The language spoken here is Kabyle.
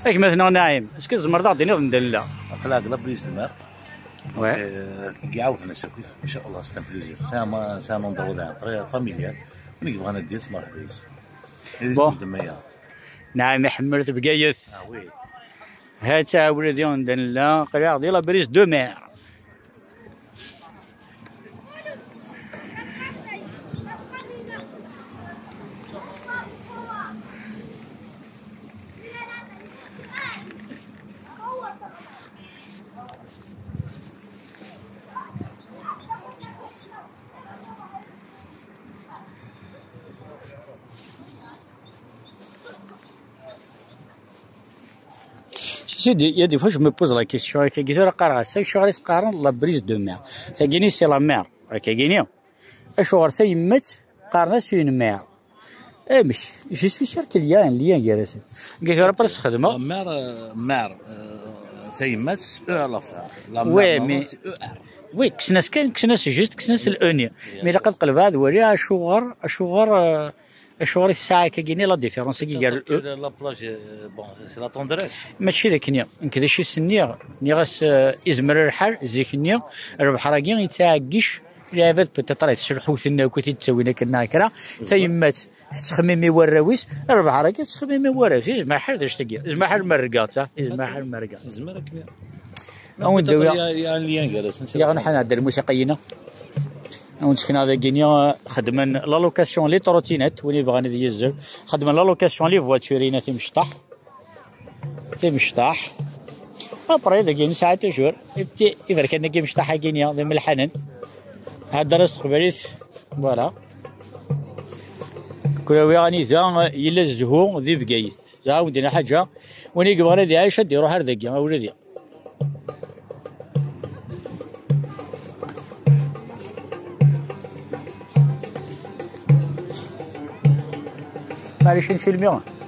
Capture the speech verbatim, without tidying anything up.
Gma-tneɣ Naɛim, est-ce que tzemreḍ ad aɣ-d-tiniḍ anda nella? Aql-aɣ deg la prise de mer. Ouais. Euh, qui a ouvert ce coup, إن شاء الله, c'est un plaisir. C'est un, c'est un endroit très familial. Nek bɣan ad d-yas, مرحبا يس. Bon. Naɛim iḥemmel Bgayet. Ah oui. Ha-tt-a ula d anda nella, aql-aɣ di la prise de mer. Tu sais, des- il y a des fois, je me pose la question, akkagi tura qqareɣ-as, acuɣer i s-qqaren la prise de mer? Tagini, c'est la mer, akkagini. Acuɣer tayemmat qqaren-as une mer? Amek? Je suis sûr qu'il y a un lien gar-asen. Akkagi tura après sxedmeɣ. La mer, euh, mer, euh, tayemmat, c'est E à la fin. La mer, ouais, mais c'est E R. Oui, kksen-as kan, kksen-as juste, kksen-as l'E-nni. Mais ilaq ad qelbeɣ ad waliɣ acuɣer, acuɣer, euh, acuɣer i tesɛa akkagini la différence-agi gar l'E. La plage, euh, bon, c'est la tendresse. Mačči d akken, nekk d acu i s-nniɣ, nniɣ-as, euh, izmer lḥal, zik-nni, lebḥer-agi yettɛeggic lɛibad, peut-être, ay tcelḥut-nni akk i t-id-ttawin akken neɣ kra, tayemmat tettxemmim i warraw-is, lebḥer-agi tettxemmim i warraw-is, izmer lḥal d acu-tagi, izmer lḥal merrgeɣ-tt, ah, izmer lḥal merrgeɣ-tt. Nezmer akken. Awen-d-awiɣ. Yaɣ nḥan ɛedda lmusiqa-yina. Awen-d-sekneɣ dagi-ni, xedmen la location les trottinettes, win yebɣan ad yezzel. Xedmen la location les voitures-ina timecṭaḥ. Timecṭaḥ. Après, dagi nesɛa toujours. Ibti-, iberkan-agi imecṭaḥ-agi-ni, d imelḥanen. Heddren s teqbaylit. Voilà. Kulawi anida yella zzhu di Bgayet. Zɛawen dina ḥaǧa. Win i yebɣan ad iɛic, ad iruḥ ar dagi, a wladi. Maɛlic, nfilmi.